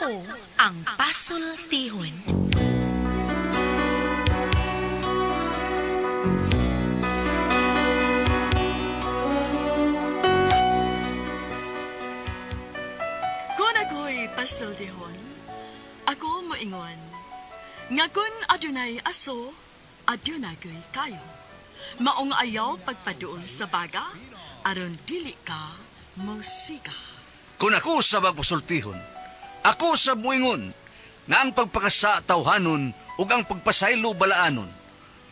Ako ang pasultihon. Kung ako'y pasultihon, ako moingon, nga kun adunay aso, adunay ko'y kayo. Maong ayaw pagpaduol sa baga, aron dili ka mosiga. Kung ako sa magpasultihon, ako sa muingon, nga ang pagpakasa tawhanon ug ang pagpasaylo balaanon.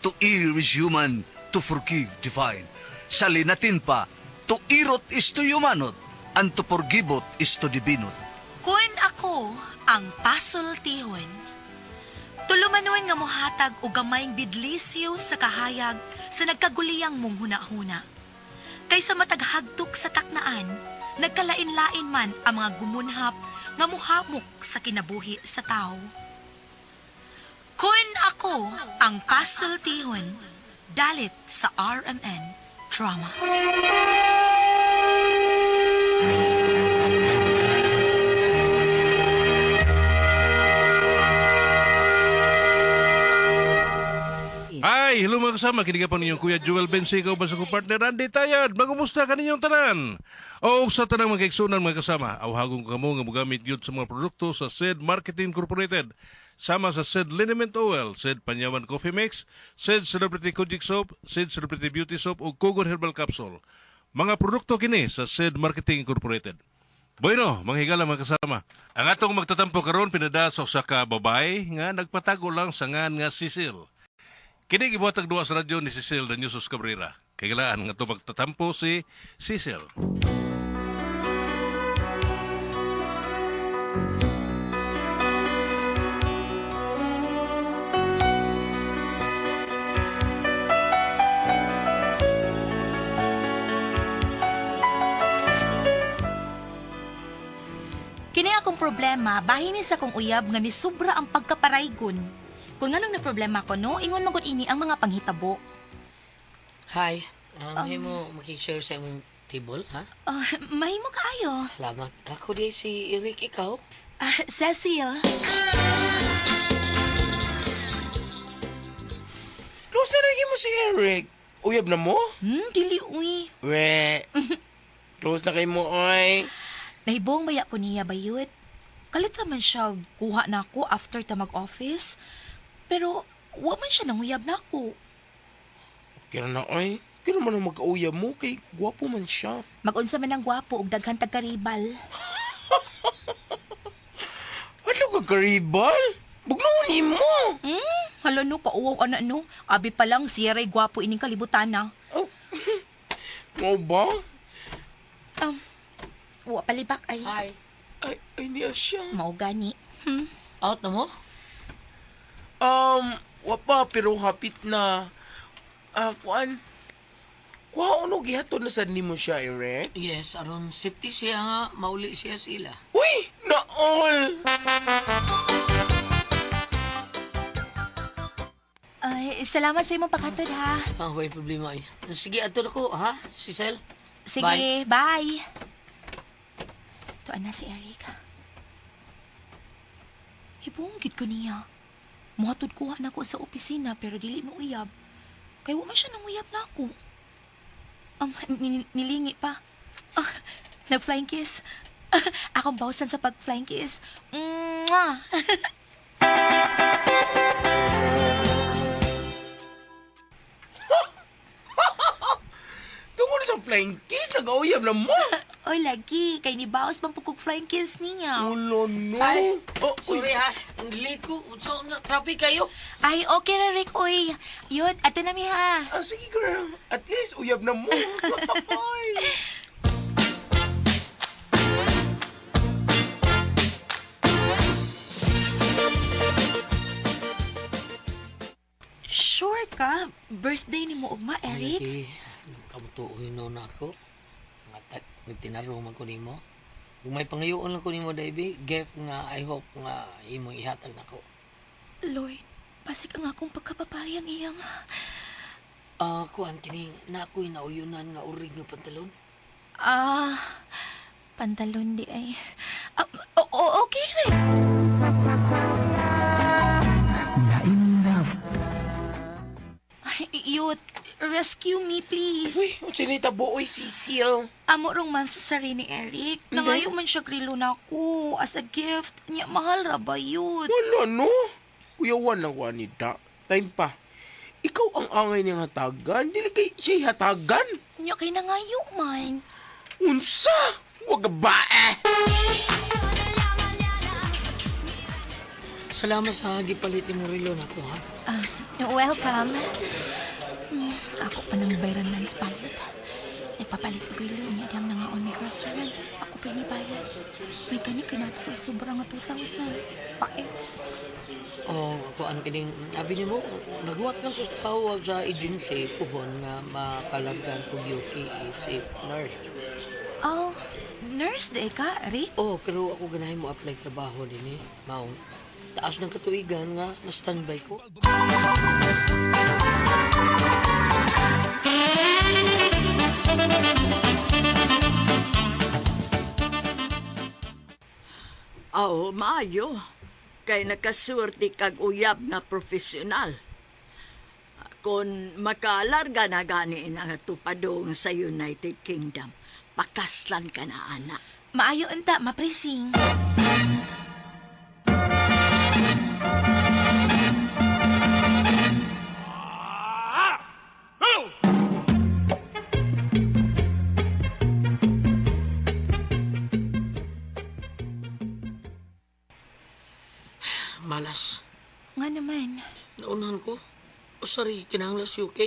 To err is human, to forgive divine. Sa linatin pa, to irot is to humanot, and to forgivot is to divinot. Kun ako ang pasultihon, tulumanon nga mohatag og gamayng bidlisyo sa kahayag sa nagkaguliyang mong hunahuna. Kaysa mataghagtok sa taknaan, nagkalain-lain man ang mga gumunhap nga muhamok sa kinabuhi sa tao. Kun ako ang pasultihon, dalit sa RMN Drama. Ay, hello mga kasama. Kini ka pa ninyong Kuya Joel Bensico ba sa kong partner Andy Tayad. Magumusta ka ninyong tanan? O sa tanang mga kaigsunan mga kasama, awhagon ko kamo nga mogamit yun sa mga produkto sa SED Marketing Incorporated. Sama sa SED Liniment Oil, SED Panyawan Coffee Mix, SED Celebrity Kojic Soap, SED Celebrity Beauty Soap o Kogon Herbal Capsule. Mga produkto kini sa SED Marketing Incorporated. Bueno, mga higala mga kasama. Ang atong magtatampo karon pinada sa usa ka babae nga nagpatago lang sa ngan nga Cecil. Kini gibuhatag duwa sa radyo ni Cecil Danyusos Cabrera. Kailangan nga ito magtatampo si Cecil. Kini akong problema, bahin ni sa akong uyab nga nisubra ang pagkaparaygon. Kung anong na problema ko, no, ingon magod ini ang mga panghitabo. Hi. Mahimo makishare sa imong table, ha? Oh, mahimo kaayo. Salamat. Ako di si Eric, ikaw? Ah, Cecil. Close na lagi mo si Eric. Uyab na mo? Dili uy. We. Close na kay mo, oy. Nahibong baya ko niya bayut. Kalit man siya kuha na ako after ta mag-office. Pero wa man siya nanguyab na ako. Kira na, oy. Kira man ang mag-uyab mo kay gwapo man siya. Magunsa man ang gwapo og daghan tagkaribal. Ano ka karibal? Bugnaon mo. Hala no, kauwaw ana no. Abi pa lang siya ray gwapo ining kalibutan na. Oh. Mo ba? Wa palibak ay. Hi. Ay, ay niya siya. Mao gani. Out na mo? Wa pa, pero hapit na. Ah, kuan. Kuha ano gihatod na sad nimo siya, Eric? Yes, aron safety siya nga, mauli siya sila. Uy, naol! Ay, salamat sa imong paghatod ha. Ah, way problema ay. Sige, ato na ko, ha? Cecil? Sige, bye. Tuan na si Eric. Hibong gid ko niya. Muhatod kuha na ko sa opisina pero dili mo uyab. Kay wa man siya nanguyab na ako. Nilingi pa. Ah, nag-flying kiss. Akong bawsan sa pag-flying kiss. Mwah! Tungod sa flying kiss, nag-uyab na mo. Oy, lagi. Kay ni Baos bang pugkog flying kiss niya. Ulo, no. Hi. Oh, uy. Sorry ha, ang late ko. So, na, traffic kayo. Ay, okay na, Rick. Uy, yun, ato na mi ha. Ah, sige, girl. At least, uyab na mo. Ay. Sure ka? Birthday ni mo ugma, Eric? Lagi, kamutuoy no na ako. Nga nagtinarong man ko nimo. Kung may pangayoon lang ko nimo, Davey, gift nga I hope nga imong ihatag nako. Lord, pasik ang akong pagkapapayang iyang. Ah, kuan kini na ako'y nauyunan nga urig nga pantalon. Ah, pantalon di ay. Ah, okay rin. Rescue me, please. Uy, unsa ni tabo oy, Cecil? Amo rong man sa sarili ni Eric. Nangayo man siya grilo na ako as a gift. Nya, mahal ra ba yun? Wala no. Kuyawan lang wa ni da. Time pa. Ikaw ang angay niyang hatagan. Dili kay siya hatagan. Nya, kay nangayo man. Unsa? Wag ba eh. Salamat sa gipalit ni Murilo nako ha. Ah, welcome. Ako pa nang bayran lang sa payot. Nagpapalit og relo niya diyang nangaon mig restaurant. Ako pa ni bayad. May gani kay naa pa ko'y sobra nga 2,000. Paits. Oh, kuan kining abi nimo naghuwat lang ko sa tawag sa agency puhon nga makalargan kog UK if nurse. Oh, nurse di ka, Rick? Oh, pero ako ganahin mo apply trabaho din eh. Maong taas ng katuigan nga na standby ko. Oo, maayo. Kay nakaswerte kag uyab nga profesional. Kung makalarga na gani ang tupadong sa United Kingdom, pakaslan ka na, anak. Maayo unta, mapresing. Malas. Nga naman. Naunahan ko. O sorry, kinahanglan sa UK.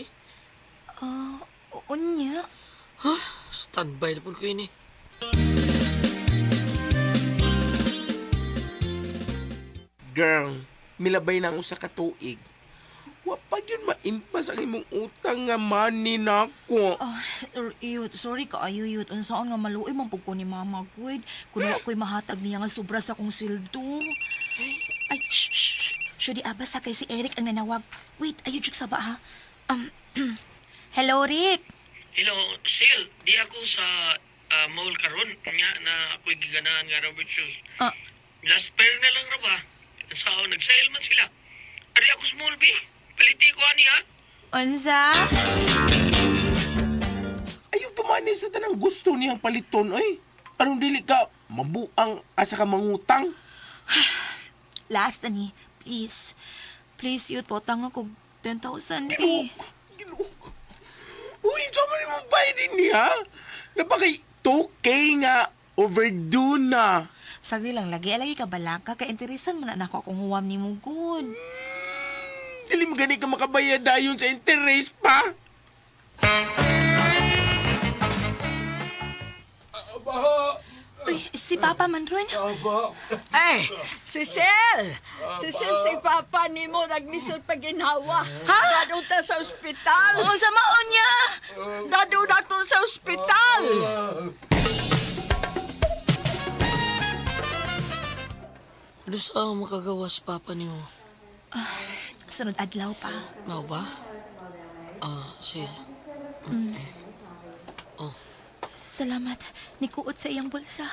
Ah, unya. Ha? Standby na po ko yun eh. Girl, milabay na ang usa ka tuig. Wa pa gyud maimpas ang imong utang nga money nako. Oh, yut, sorry ka ayo yut. Unsaon nga maluoy man pud ko ni Mama gud. Kun wa ko'y mahatag niya nga sobra sa akong sweldo. Ay, shh, shh, shh. Shudi aba sa kay si Eric ang nanawag. Wait, ayo jud sa ba ha? Hello Rick. Hello, Sil. Di ako sa mall karon nga na ako'y giganahan nga rubber shoes. Ah. Last pair na lang ra ba? Sa nag-sale man sila. Ari ako small B. Paliti ko ani ha. Unsa? Ayaw tumani sa tanang gusto niyang paliton oy. Anong dili ka mabuang asa ka mangutang? Last ani, please. Please yut, potang ako 10,000 eh. Ginoo. Uy, sama ni mo bayad din niya. Napakay 2K nga overdue na. Sagdi lang lagi lagi ka balaka kay interesan man na nako akong huwam nimo gud. Dili mo gani ka makabayad dayon sa interest pa. Uy, si Papa man ron. Ay, Cecil! Cecil, si Papa nimo naglisod paginhawa. Ha? Dadong ta sa ospital! Unsa maon niya? Dadong na to sa ospital! Ano sa makagawa sa papa nimo? Ah, sunod adlaw pa. Mao ba? Ah, Sil. Oh, Salamat. Nikuot sa iyang bulsa.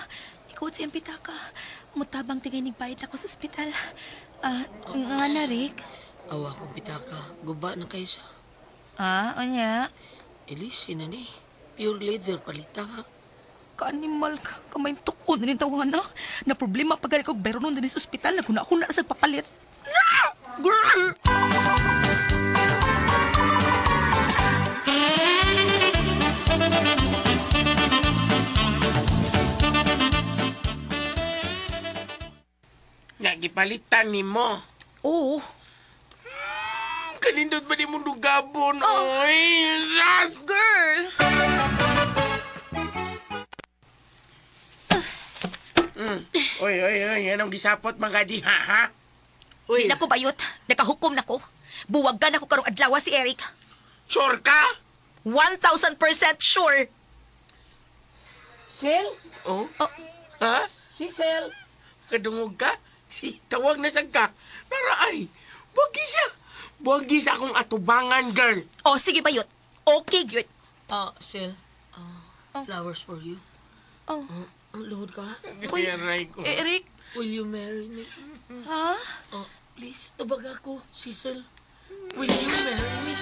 Nikuot sa iyang pitaka. Mutabang tingay nigbayad ako sa ospital. Ah, nga na, Rick? Awa akong pitaka. Guba na kay siya. Ah, unya. Elise, na ni. Pure leather palita ha. Ka-animal ka. Kamay tukon na tawa na. Na problema pag kog bayro nun din sa ospital. Naguna-huna na sa papalit. Ah! Girl! Nga gipalitan nimo. Oo. Kanindot ba ni mo dugabon Oh. oy? Ras! Girl! Oy, oy, oy, anong gisapot mga diha ha? Uy, Di na ko bayot. Nakahukom na ko. Buwagan ako karong adlaw si Eric. Sure ka? 1,000% sure. Sil? Oh? Oh. Ha? Si Sil. Kadungog ka? Si, tawag na sad ka. Nara ay. Buwagi siya. Buwagi sa akong atubangan, girl. Oh, sige bayot. Okay, good. Ah, Sil. Ah, Oh. flowers for you. Oh. Oh, ang luhod ka ha? Uy, Aray ko. Eric, Will you marry me? ha? Oh, please, tubag ako, Cecil. Will you marry me?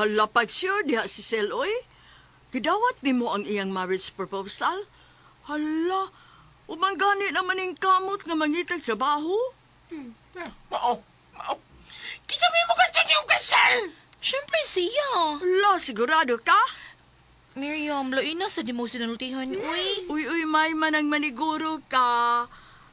Hala pag sure diha si Sel, oy. Gidawat nimo ang iyang marriage proposal? Hala, umang gani naman ning kamot nga mangitag trabaho. Mao, mao. Kinsa may mo gasto niyong kasal? Siyempre siya. Hala, sigurado ka? Miriam, lain na sa di mo sinultihan, uy. Uy, uy, may manang maniguro ka.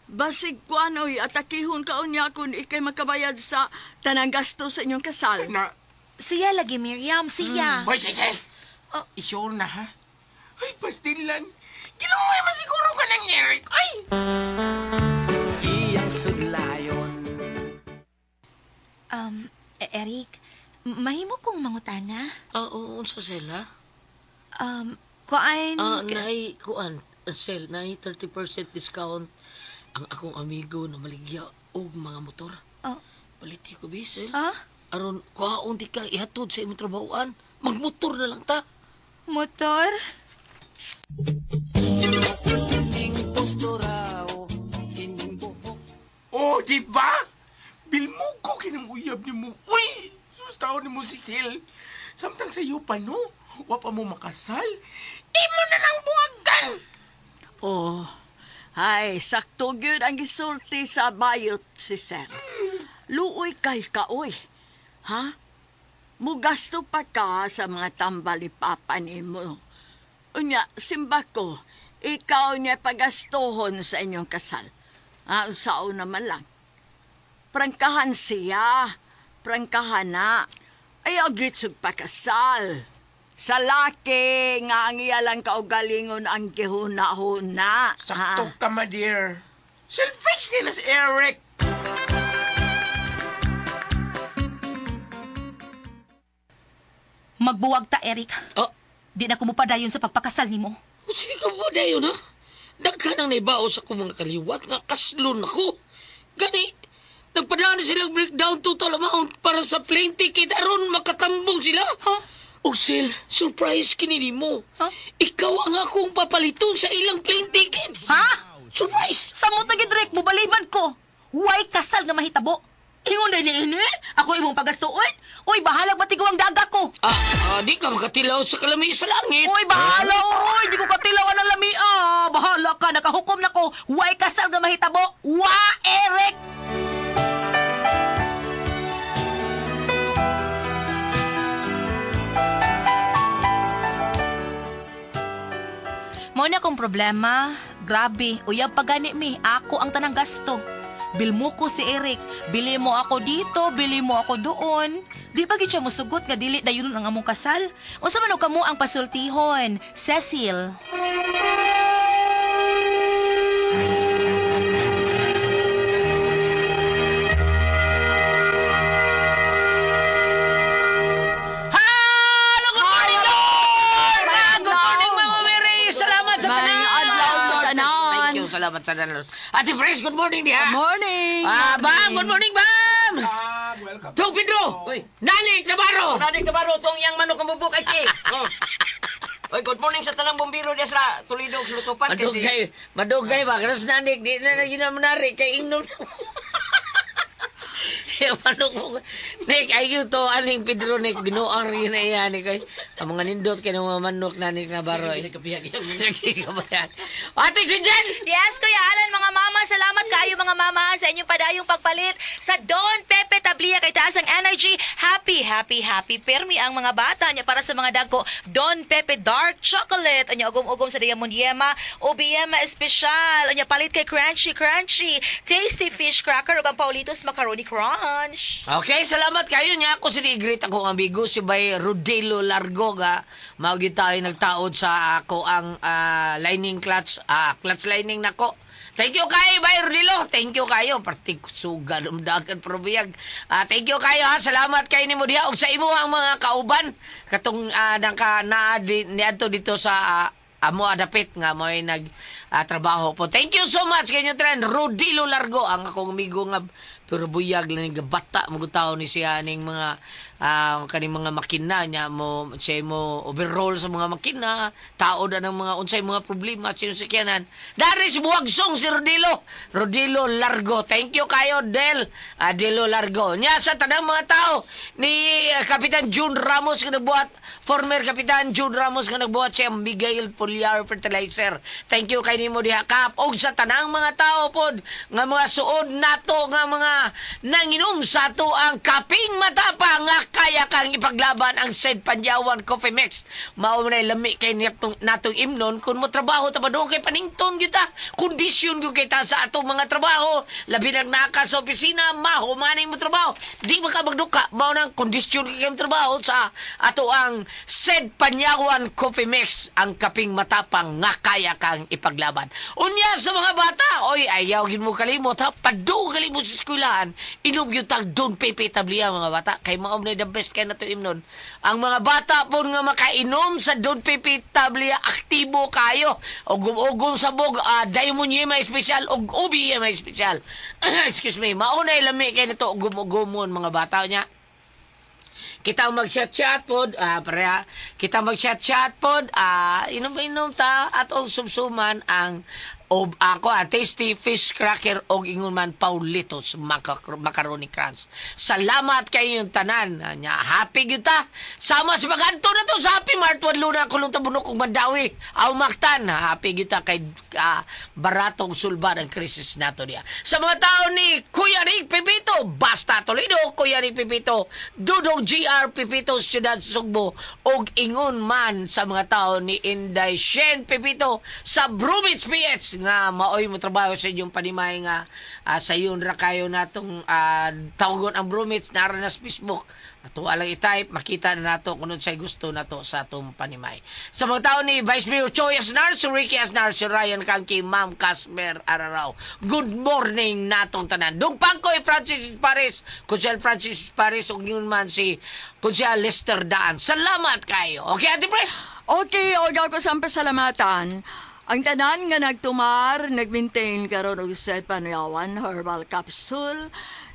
Basig kuan, uy, atakihon ka unya kung ikay makabayad sa tanang gasto sa inyong kasal. Na, Siya lagi, Miriam, siya. Hoy, Cecil. Oh. Isure na, ha? Ay, pastilan. Kilumoy man siguro ka ng Eric. Ay! Eric, mahimo kong mangutana. Ah, oo, unsa Sel ha? Kuan... Ah, naay kuan, Sel, naay 30% discount ang akong amigo na maligya og mga motor. Oh. Paliti ko bi, Sel. Ha? Aron kuhaon di ka ihatod sa imong trabahoan. Magmotor na lang ta. Motor? Oh, di ba? Bilmugo kinang uyab ni mo. Uy! Sus, taon ni mo si Sil. Samtang sa iyo pa, no? Wa pa mo makasal. Imo na lang buwagan! Oh, ay, sakto gyud ang gisulti sa bayot si Sir. Luoy kay kaoy. Ha? Mugasto pa ka sa mga tambal ni Papa nimo. Unya, simba ko, ikaw niya pagastohon sa inyong kasal. Ah, sao naman lang. Prangkahan siya. Prangkahan na. Ayaw gritsog pakasal. Sa laki nga ang iya lang kaugalingon ang gihuna-huna. Sakto ka, my dear. Selfish kay na si Eric. Magbuwag ta, Eric. Ah, Di na ko mupadayon sa pagpakasal nimo. sige ka mo dayon ha. Daghan ang naibao sa akong mga kaliwat nga kaslon ako. Gani, nagpadala na silang breakdown total amount para sa plane ticket aron makatambong sila. Ha? Og Sel, surprise kini nimo. Ha? Ikaw ang akong papaliton sa ilang plane tickets. Ha? Surprise! Sa mo tagi Drake, mubaliban ko. Way kasal nga mahitabo. Ingon na ini, ako imong pagastuon. Uy, bahala batigo ang daga ko. Ah, di ka makatilaw sa kalami sa langit. Uy, bahala, uy, di ko katilaw ang lami. Ah, bahala ka, nakahukom na ko. Way kasal nga mahitabo. Wa, Eric! Mao na akong problema. Grabe, uyab pa gani mi. Ako ang tanang gasto. Bilmo ko si Eric. Bili mo ako dito, bili mo ako doon. Di ba gid siya musugot nga dili dayon ang among kasal? Unsa man og kamo ang pasultihon? Cecil. Hello, good morning, Lord! Good Good morning, Mama Mary! Salamat sa tanan! Maayong adlaw sa tanan. Thank you, salamat sa tanan. Ate Pres, good morning diha. Good morning. Ah, Bam, good morning, Bam! Ah, welcome. Tong Pedro! Uy. Nani Navarro! Nani Navarro, tong iyang manok ang bubuk ay ki. Oh. Oy, good morning sa tanang bumbiro diya sa Toledo ug Lutupan kasi. Madugay, madugay ba? Karas nanik, di na na ginamanari, kay ingnom na. Yung manok mo. Nick, ayo to, aning Pedro, Nick, binuang rin na iya, Nick. Ay, ang mga nindot kay ng mga manok na Nick Navarro. eh. Sige, kapiyag. Ate si Jen! Yes, Kuya Alan, mga mama, salamat kayo mga mama sa inyong padayong pagpalit sa Don Pepe Tablia kay taas ang energy. Happy, happy, happy. Permi ang mga bata niya para sa mga dagko. Don Pepe Dark Chocolate. Anya ugom-ugom sa Diamond Yema o Biyema Espesyal. Anya palit kay Crunchy Crunchy. Tasty Fish Cracker ug ang Paulitos Macaroni Crunch. Okay, salamat kayo niya. Ako si Great akong amigo si Bay Rodelo Largo ga. Mao gyud tayo nagtaod sa ako ang lining clutch, clutch lining nako. Thank you kayo, Bay Rodelo. Thank you kayo. Partig suga dumdagan pero biyag. Thank you kayo ha. Salamat kayo nimo diha ug sa imo ang mga kauban katong nangka naa di, niadto dito sa amo adapit nga mo'y nag trabaho po. Thank you so much kay inyo tren Rodilo Largo, ang akong amigo nga pero buyag lang nga bata mo tao ni siya ning mga kaning mga makina niya mo siya mo overall sa mga makina, tao na ng mga unsay mga problema sa inyong sakyanan. Dari si Buwagsong si Rodilo, Rodilo Largo. Thank you kayo Del Delo Largo. Nya sa tanang mga tao ni Kapitan June Ramos nga nagbuhat, former Kapitan June Ramos nga nagbuhat siya Miguel Pulyar Fertilizer. Thank you kay nimo diha Kap. Og sa tanang mga tao pod nga mga suod nato nga mga nanginom sa ato ang kaping matapang nga kaya kang ipaglaban ang Said Panyawan Coffee Mix. Mao man ay lami kay natong imnon kung mo trabaho ta ba kay panington gyud ta. Kondisyon gyud kay ta sa atong mga trabaho, labi nang naka sa opisina, mahumaning mo trabaho. Di ba ka magduka, mao nang kondisyon kay kang trabaho sa ato ang Said Panyawan Coffee Mix, ang kaping matapang nga kaya kang ipaglaban. Unya sa mga bata, oy ayaw gyud mo kalimot ha, padung kalimot sa eskwelahan, inom gyud tag Don Pepe Tablia mga bata, kay mao man the best kay nato imnon. Ang mga bata po nga makainom sa Don Pepe Tablia, aktibo kayo. Ugom-ugom sa bog, Diamond Yema espesyal ug Ubi Yema espesyal. Excuse me, mao na lami kay nato ugom-ugomon mga bata nya. Kita mag-chat-chat pod, pareha. Kita mag-chat-chat pod, inom-inom ta at og sumsuman ang og ako ang tasty fish cracker og ingon man Paulitos macaroni crumbs. Salamat kay inyong tanan. Nya happy gyud ta. Sama sa maganto na to sa Happy Mart Juan Luna kulong tabunok ug Mandawi. Aw Mactan, happy gyud ta kay baratong sulbad ang krisis nato diya. Sa mga tao ni Kuya Rick Pipito, basta Toledo, Kuya Rick Pipito, Dudong GR Pipito, Siyudad Sugbo, ug ingon man sa mga tao ni Inday Shen Pipito sa Brumits PH nga maoy mo trabaho sa inyong panimay nga sayon ra kayo natong tawagon ang Brumits nara na sa Facebook. Ato alang i-type, makita na nato kung unsay gusto nato sa atong panimay. Sa mga tao ni Vice Mayor Choi Aznar, si Ricky Aznar, si Ryan Kangki, Ma'am Casper Ararao. Good morning natong tanan. Dung Pangkoy Francis Paris, Kunsel Francis Paris, ug yun man si Kunsel Lester Daan. Salamat kayo. Okay, Ate Pres? Okay, og ako sa pasalamatan. Ang tanan nga nagtumar, nag-maintain karon og Selpanyawan Herbal Capsule,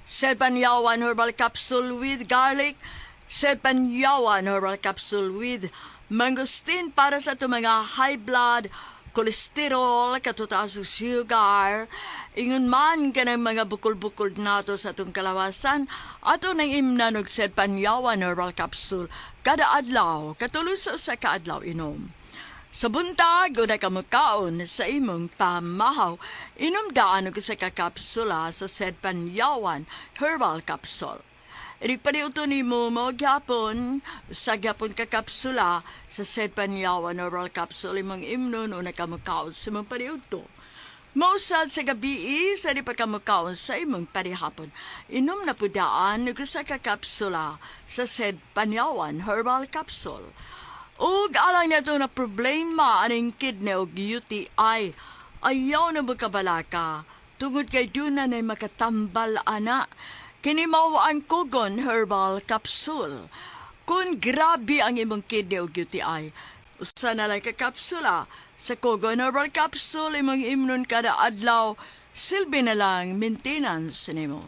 Selpanyawan Herbal Capsule with garlic, Selpanyawan Herbal Capsule with mangosteen para sa itong mga high blood, cholesterol, katutaas og sugar, ingon man kanang mga bukol-bukol nato sa atong kalawasan, ato nang imnan og Selpanyawan Herbal Capsule kada adlaw, katulo sa usa ka adlaw inom. Sa buntag, una ka mukaon sa imong pamahaw, inom daan og usa ka kapsula sa Sedpanyawan Herbal Capsule. Inig paniuto nimo mo gyapon sa gyapon ka kapsula sa Sedpanyawan Herbal Capsule imong imnon una ka mukaon sa imong paniudto. Mausad sa gabi sa di pa ka mukaon sa imong panihapon. Inom na pudaan og usa ka kapsula sa Sedpanyawan Herbal Capsule. Ug alang nato na problema aning kidney og UTI, ayaw na magkabalaka tungod kay duna na makatambal ana. Kini mao ang Kogon Herbal Capsule. Kung grabe ang imong kidney og UTI, usa na lang ka kapsula sa Kogon Herbal Capsule imong imnon kada adlaw, silbi na lang maintenance nimo.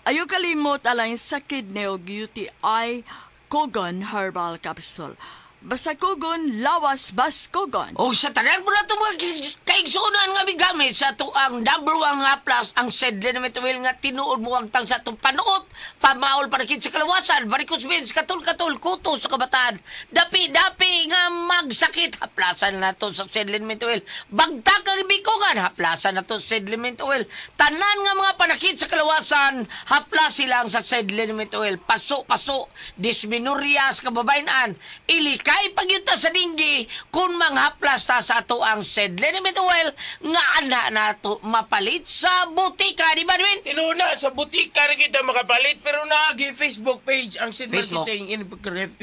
Ayaw kalimot alang sa kidney og UTI, Kogon Herbal Capsule. Basta Kogon, lawas bas Kogon. O sa tanan po na itong mga kaigsunan nga migamit sa ato ang number one nga plus ang Sedlin Oil nga tinuod mo ang tang sa atong panuot, pamaol para sa kalawasan, varicose veins, katul-katul, kuto sa kabataan, dapi-dapi nga magsakit, haplasan na to sa Sedlin Oil. Bagtak ang bikungan, haplasan na to sa Sedlin Oil. Tanan nga mga panakit sa kalawasan, haplas silang sa Sedlin Oil. Paso-paso, dysmenorrhea sa kababayan, ilikay pagyuta sa dinggi kung manghaplas ta sa ato ang Sedlin Oil nga ana nato mapalit sa butika, di ba Dwin? Tinuna, sa butika rin kita makapalit, pero naagi Facebook page ang Sid Facebook. Marketing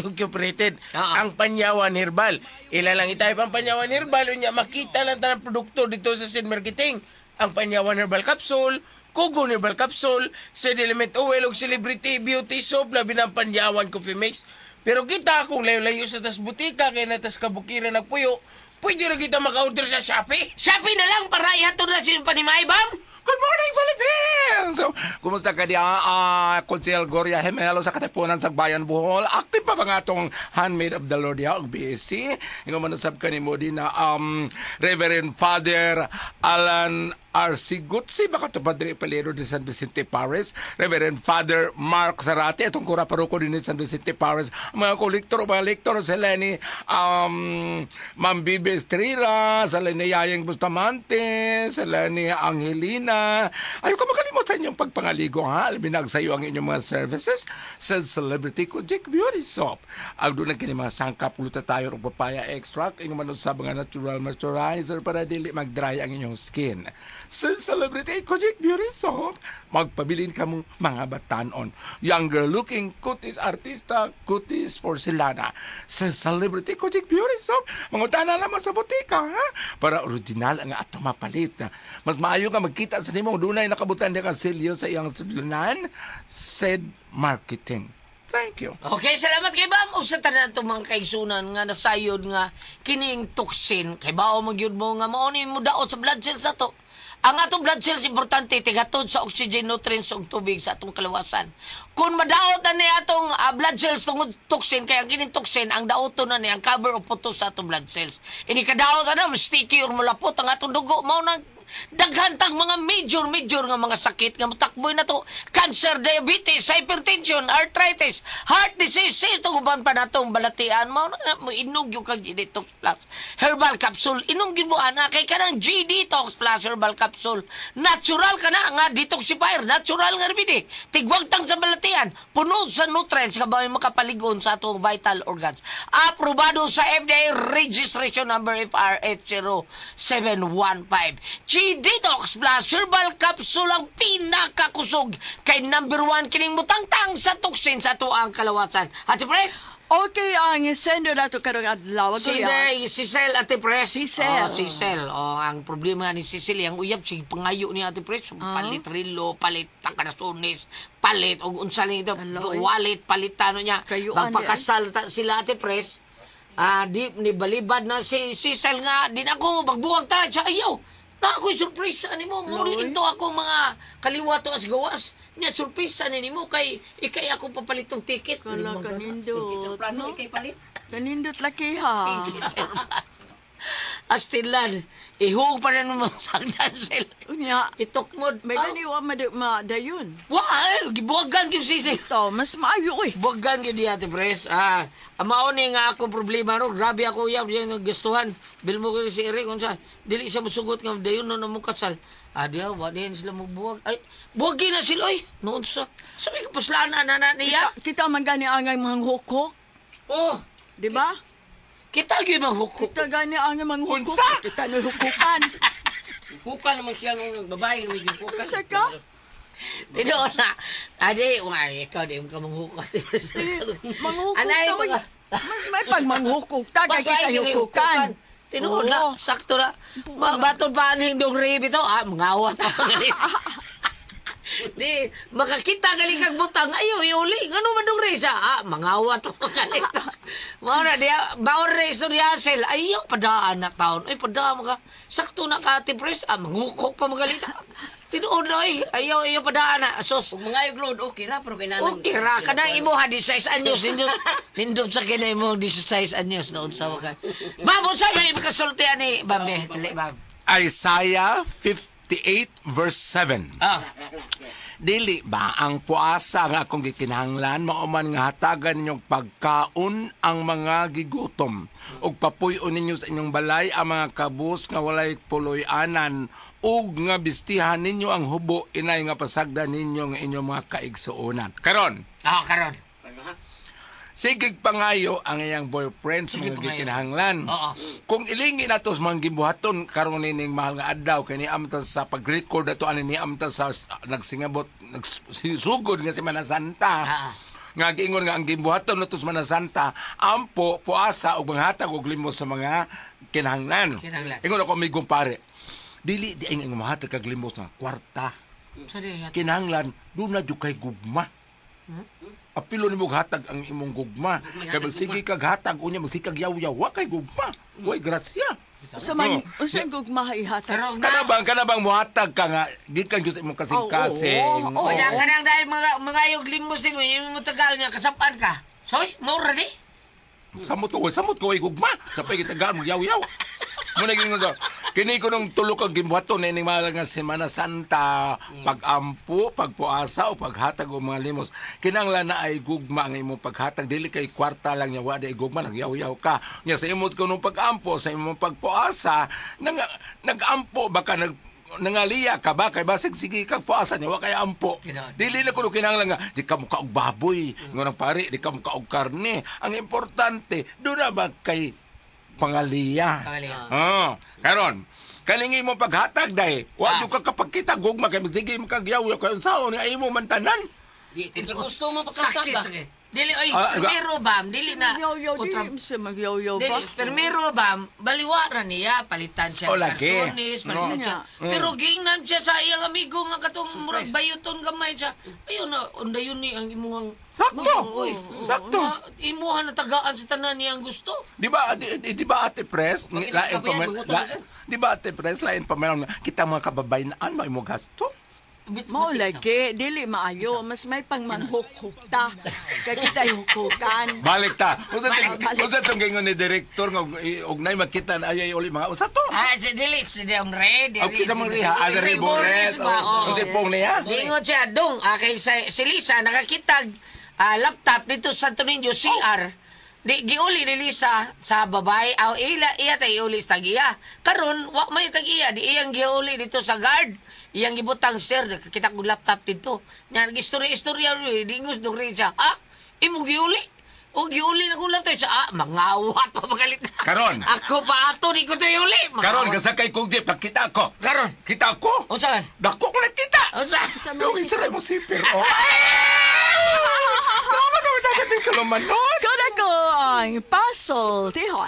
Incorporated, Oo. ang Panyawan Herbal. Ila lang itay ang Panyawan Herbal, unya makita lang tanang produkto dito sa Sid Marketing. Ang Panyawan Herbal Capsule, Kugon Herbal Capsule, Sid Element Oil, ug Celebrity Beauty Soap, labi ng Panyawan Coffee Mix. Pero kita, kung layo-layo sa tas butika, kay natas kabukiran nagpuyo, Pwede ra kita maka-order sa Shopee. Shopee na lang para ihatod na si Panimay, Bam. Good morning, Philippines! So, kumusta ka diya? Konsehal Gloria Gemelo sa Katipunan sa Bayan Bohol. Active pa ba nga itong Handmaid of the Lord diya, og BSC? Ingon man usab kanimo din na Reverend Father Alan R.C. Gutsi, baka to Padre Palero de San Vicente Paris, Reverend Father Mark Zarate, atong kura paroko din ni San Vicente Paris, mga kolektor, mga lektor, sila ni Ma'am Bibi Estrella, sila ni Yayang Bustamante, sila ni Angelina. Ayaw ka makalimot sa inyong pagpangaligo, ha? Albinag sa iyo ang inyong mga services sa Celebrity Kojik Beauty Soap. Ang doon ang kini mga sangkap, glutathione o papaya extract, inyong manod sa mga natural moisturizer para dili mag-dry ang inyong skin. Sa Celebrity Kojik Beauty Soap, magpabilin ka mo mga batanon. Younger looking, kutis artista, kutis porcelana. Sa Celebrity Kojik Beauty Soap, mangutana lamang sa botika, ha? Para original ang ato mapalit. Mas maayo nga magkita sa nimong dunay nakabutan niya kasilyo sa iyang sudlanan, said marketing. Thank you. Okay, salamat kay Bam. Og sa tanan atong mga kaigsunan nga nasayod nga kining toxin kay bao magyud mo nga mao ni mo daot sa blood cells nato. Ang atong blood cells importante tigatod sa oxygen, nutrients ug tubig sa atong kalawasan. Kung madaot na ni atong blood cells tungod toxin, kay ang kining toxin ang daoton na ni ang cover o putos sa atong blood cells. Ini kadaot ana sticky or mulapot ang atong dugo, mao nang daghan tag mga major major nga mga sakit nga motakboy na to: cancer, diabetes, hypertension, arthritis, heart disease, ito uban pa natong balatian. Mao na mo inog yung kag Detox Plus Herbal Capsule. Inom gyud mo ana kay kanang G Detox Plus Herbal Capsule natural ka na nga detoxifier, natural nga remedy, tigwagtang sa balatian, puno sa nutrients nga ba makapaligon sa atong vital organs. Aprobado sa FDA, registration number FR 80715. G Detox Plus Herbal Capsule ang pinakakusog kay number one kining mutangtang sa toxin sa atuang kalawasan. Ate Pres? Okay, ang sender nato karong adlaw. Si Cecil, Ate Pres. Cecil. Oh, Cecil. Oh, ang problema ni Cecil, ang uyab, sige pangayo ni Ate Pres. Palit relo, palit takadasunis, palit, og unsa lang ito, Alo, eh. wallet, palit ano niya. Kayuan. Magpakasal ta sila, Ate Pres. Ah, di ni balibad na si Cecil nga din ako magbuwag ta siya, ayaw. Na ako'y surprise ani mo. Muli Loy. ito ako mga kaliwato as gawas. Nya surprise ani nimo kay ikay ako papalit og ticket. Kala kanindot. Plano No? ikay palit. Kanindot laki ha. Astilan, ihug pa na mo sa dansel. Unya, Itukmod. may gani wa madayon. Wa, ay, gibuwagan gyud sisi. Ito, mas maayo oy. Buwagan gyud diya, Ate Pres. Ah, ang mao ni nga akong problema ro. Grabe ako uyab diyan nga gastuhan. Bil mo kay si Eric unsa. Dili siya mosugot nga dayon no na mo kasal. Ah, diya wa diyan sila mobuwag. Ay, buwagi na sila oy. Noon sa. Sabi ko puslaan na na niya. Kita, kita man gani angay mga hukok, Oh, di ba? kita gyud manghukok. Kita gani angay mga hukok. Unsa? Kita no hukukan. Kuka naman siya nung babae nung kuka. Unsa ka? Tinuod na. Adi, why, ikaw di mo ka manghukok. Manghukok Anay, ta, oy. Mas may pag manghukok ta kay Mas kita ay, dili hukukan. Tinuod na, Oo. sakto na. Batod pa ang hindong rib ito. Ah, mangawat pa ganit. Di, makakita gali kag butang, ayo, iuli. Ngano man dong risa? Ah, mangawat pa galit. Mao na, diya, mao na istorya sel. Ayaw, padaan na taon. Ay, padaan maka. Sakto na ka, Ate Pres. Ah, mangukok pa magalit. Tinuod na, ay. Ayaw, ayaw, padaan na. Sos, Ug mga load okay ra pero kay nanang. Okay ra ka na imo ha 16 anyos, nindot nindot sa kina imo 16 anyos na unsa ka. Ma'am, unsa may makasulti ani ma'am eh? Dali, ma'am. Isaiah 58 verse 7. Ah, Dili ba ang puasa nga akong gikinahanglan mao man nga hatagan ninyong pagkaon ang mga gigutom ug papuy-on ninyo sa inyong balay ang mga kabus nga walay puloy-anan ug nga bistihan ninyo ang hubo inay nga pasagdan ninyo nga inyong mga kaigsuonan. Karon, karon. Sige pangayo ang iyang boyfriend sa Sige mga pangayo. gikinahanglan. Oo. Kung ilingi nato sa mga gibuhaton karon nining mahal nga adlaw kay niamta sa pag-record ato ani niamta sa nagsingabot nagsugod nga Semana Santa. Nga giingon nga ang gibuhaton nato sa Semana Santa ampo puasa ug manghatag og limos sa mga kinahanglan. Kinahanglan. Ingon ako amigong pare. Dili di ay ang mohatag kag limos nga kwarta. Sa di hat. Kinahanglan doon na jud kay gugma. Apilo nimo hatag ang imong gugma. Kay magsige kag hatag unya magsige kag yaw-yaw, wa kay gugma. Way grasya. Unsa man No. unsa gugma ihatag? Pero nga, Kana bang muhatag ka nga gikan gyud sa imong kasing-kasing. Oo, oo, oo. wala ka nang dahil mga yung limos din mo, yung mo tagal niya, kasapan ka. Soy, maura di. Samot ko, samot ko ay gugma. Sa pay gitagaan mo yaw-yaw. Mo na gyud nga kini ko nung tulo ka gimbuhaton ining mga nga Semana Santa, pagampo, pagpuasa o paghatag og mga limos. Kinahanglan na ay gugma ang imong paghatag, dili kay kwarta lang nya wa di ay gugma, nagyaw-yaw ka. Nya sa imong kunong pagampo, sa imong pagpuasa, nang nagampo ba ka, nangaliya ka ba kay basig sige kag puasa nya wa kay ampo. Tinuod. Dili na kuno kinahanglan nga di ka muka og baboy, ngunang pare di ka muka og karne. Ang importante do na ba kay pangaliya. Pangaliya. Oh, karon kalingi mo paghatag dai. Wa Ah. jud ka kapag kita gugma kay sige mo kag yaw kay unsaon nga imo man tanan. Di, Kung gusto mo pagkasag Sakit, ka. sakit. Dili, oy, Ah, primero bam, dili na. Nagyaw-yaw, kontra- dili siya nagyaw-yaw ba? Dili, primero bam, baliwara niya, palitan siya Oh, ng lagi. karsonis, palitan No. siya. Mm. Pero giingnan siya sa iyang amigo nga katong murag bayuton gamay siya. Ayun na, undayon ni ang imuhang Sakto. Uy, Sakto. na, imuha na tagaan sa tanan niya ang gusto. Di ba di ba Ate Pres, Bakit lain pa man, kabayan, gutom la, siya? di ba Ate Pres, lain pa man kita mga kababayan mo imo gasto. Mao lagi, dili maayo, mas may pangmanghukuk ta. Kay kita'y hukukan. Balik ta. Unsa Balik, balik. unsa tong gingon ni direktor nga og nay makita na ay uli mga usa to. Ah, si dili, si Dong Ray. Ang kita mong riha, ah, Ray Borres. ba? Oo. Unsa pong niya? Dingon siya, dong, ah, kay si Lisa, nakakitag laptop dito sa Santo Niño, CR. Di, giuli ni Lisa sa babae, aw ila, iya tay iuli sa tag-iya. Karon wa may tag-iya, di iyang giuli dito sa guard. Iyang gibutang, sir, nakakita ko laptop dito. Nya, istorya-istorya, dingos dong rin siya. Ah, imo giuli? O giuli na ko laptop. Siya, ah, mangawat pa magalit. Karon. Ako pa ato, di ko to iuli. Karon kasakay kong jeep nakita ko. Karon. Kita ko. Unsa man? Dako ko nakita. Unsa? Dong isa mo sipir. Oh. Tama dapat dito lumanon. Ko na ko ang pasultihon.